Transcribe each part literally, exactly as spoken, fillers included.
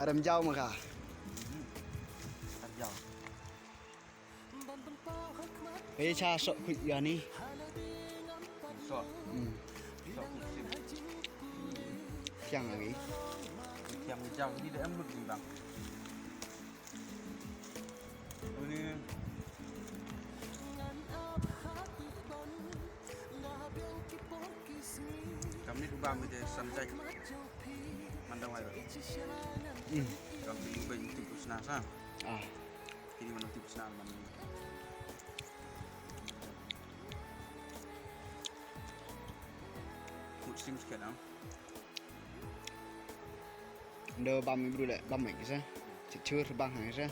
Arem jaw ma ka. Arem jaw. Ei cha sok khuid yani. Sok. Hmm. Sok khuid sim. Kiang lagi. Kiang jaw ni da em lut ni bang. Ini. Kam ni duba mi de sanjai. Mandang lai. Hmm. Kam ni duba mi tu sna sa. Ah. Kini mana tip sna man. Kut sim sikit ah. Ndo bam ibru le bam mai kisa. Cicur bang hai kisa.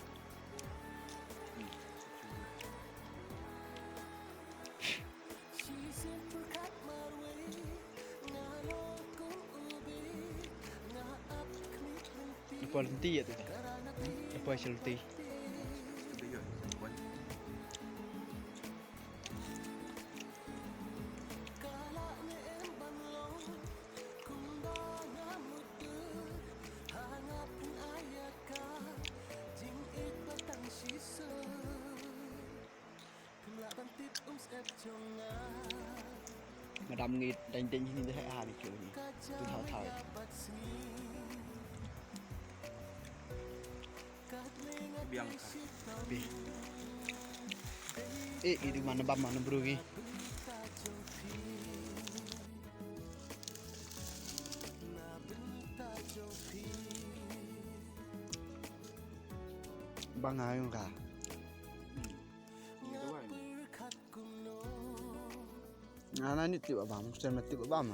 Ipol ti ya tu. Ipol sel ti. Madam ngi dang dang ni deh ha ni kyo ni. Tu thau thau. Biang ka. Bi. Eh, itu mana bam mana bro ni. Bang ayong ka. Nga na ni tip bam, sen ma tip bam.